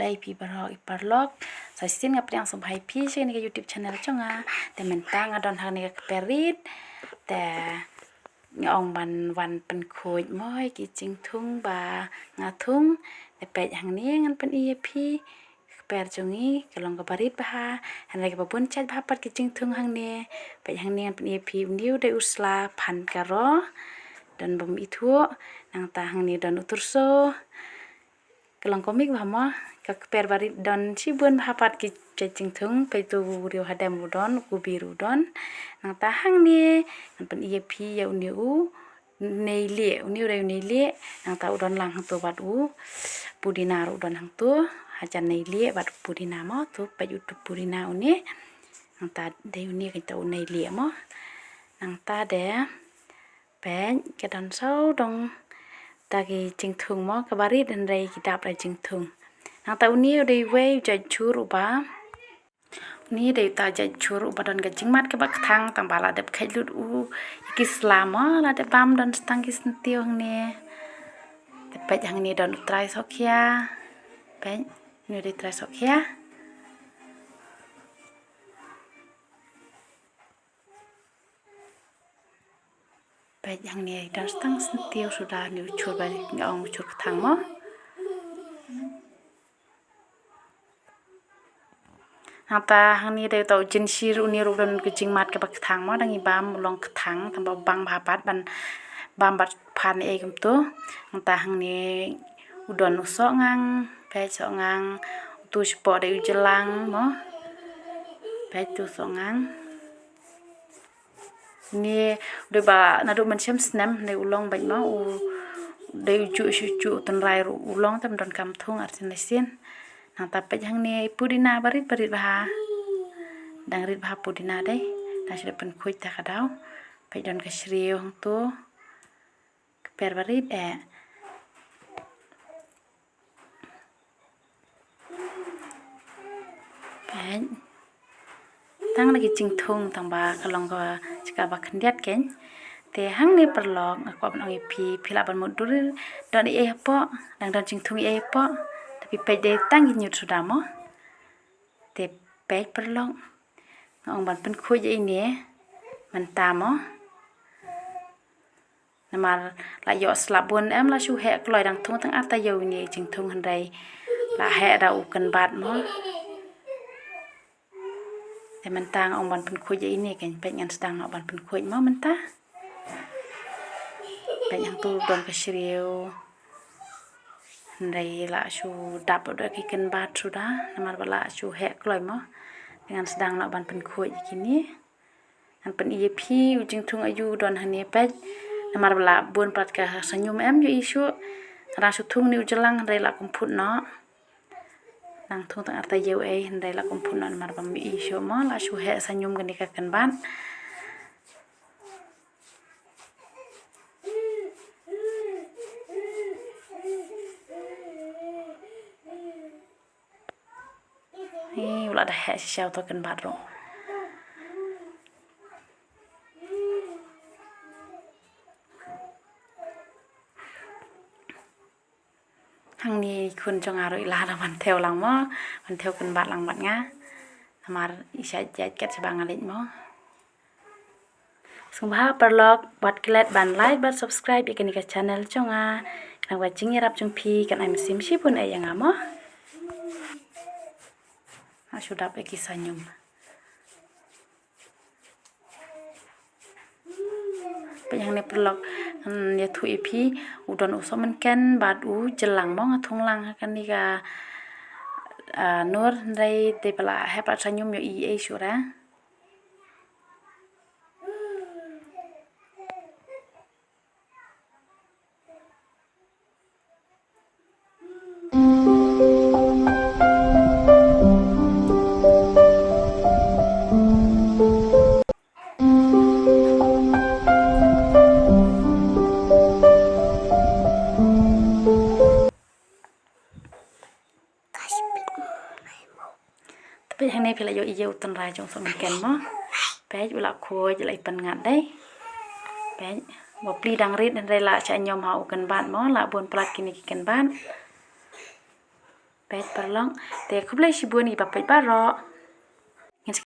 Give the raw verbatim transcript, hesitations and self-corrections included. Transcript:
Khublei phi baroh i paralok. Sa shisien nga pdiang sngewbha ïa phi sha kane ka YouTube channel jong nga. Te mynta nga don ha kane ka kper rit. Te nga ong ban wan pynkhuid mo ïa ki jingthung ba nga thung. Te peit hangne ngan pyni ïa phi. Ka kper jong ngi ka long kaba rit bha. Hynrei kaba bun jait bha pat ki jingthung hangne. Peit hangne ngan pyni ïa phi, une u dei u sla phan karo. Don bym ithuh. Nangta hangne don u tyrso. Ka long komik bha mo, ka kper barit don shibun bha pat ki jait jingthung, peit uto u riew hadem u don, u kubir u don. Nangta hangne ngan pyni ïa phi ïa une u neilieh, une u dei u neilieh, nangta u don lang hangto bad u pudina ruh u don hangto, hajan neilieh bad u pudina mo, to peit uto u pudina une. Nangta dei une kato u neilieh mo. Nangta de Peit, ka don sawdong ta ki jingthung mo, kaba rit hynrei ki dap da jingthung. Nangta une u dei uwei u jait jhur uba. Une u dei uta u jait jhur uba don ka jingmat kaba kthang, tangba la dep kheit lut u ïa ki sla mo, la dep bam don tang ki syntiew hangne. Te peit hangne don u trai sohkhia. Peit, une u dei u trai sohkhia. Peit hangne don tang syntiew suda, une u jhur ba nga ong u jhur kthang mo. Nangta hangne dei uta u jynshir, une ruh don ka jingmat kaba kthang mo, dang i bam u long kthang, tangba bang bha pat ban bam bad phan ei kumto. Nangta hangne u don u sohngang, peit sohngang, uto shapoh dei u jylang mo. Peit uto u sohngang. Une u dei ba naduh mynshem snem dei u long beit mo, u dei u juh shu juh, u tynrai ruh u long, te ym don kam thung arsien laisien. Nangta peit hangne i pudina barit barit bha. Dang rit bha pudina dei. Dang shu dep pynkhuid ta ka daw. Peit don ka shriew hangto. Kper barit eh. Peit. Tang da ki jingthung tangba ka long ka jaka ba khyndiat kein. Te hangne paralok nga kwah ban ong ïa phi, phi lah ban mutdur don ei ei hapoh, dang don jingthung ei ei hapoh. Te phi peit dei tang ki ñiut suda mo. Te peit paralok. Nga ong ban pynkhuid ïa ine mynta mo. Namar la ïoh slap bun em, la shu heh kloi, dang thung tang ar taïew ine i jingthung hynrei la heh da u kynbat mo. Te mynta nga ong ban pynkhuid ïa ine kein, peit ngan sdang noh ban pynkhuid mo mynta. Peit hangto don ka shriew. Hynrei la shu dap da ki kynbat suda namar ba la shu heh kloi mo. Te ngan sdang noh ban pynkhuid ïa kine. Ngan pyni ïa phi u jingthung aïu u don hangne peit. Namar ba la bun palat ka sñium em ïohi shuh. Nga dang shu thung une u jylang hynrei la kynphut noh. Dang thung tang ar taïew ei hynrei la kynphut noh namar ba ym ïohi shuh mo, la shu heh sñium kane ka kynbat. Hi, u la da heh shisha uto u kynbat ruh. Hangne i khun jong nga ruh i la dang ban thew lang mo, ban thew kynbat lang bad nga. Namar i shait ïaid kat shaba nga leit mo. Sngewbha paralok wat klet ban like bad subscribe ïa kane ka channel jong nga. Khnang ba jingïarap jong phi kan ai mynsiem shibun eh ïa nga mo. Nga shu dap ïa ki sñium. Peit hangne paralok, ngan ïathuh ïa phi, u don u sohmynken bad u jylang mo, nga thung lang ha kane ka, ah, nur, hynrei dei ba la heh palat sñium ïohi ei shuh re. Te peit hangne phi la ïohi ïa u tynrai jong u sohmynken mo. Peit u la khuid, u la ïapynngat dei. Peit, ba pli dang rit hynrei la shah ñiom ha u kynbat mo, la bun palat kine ki kynbat. Peit paralok. Te khublei shibun ïa ki ba peit baroh.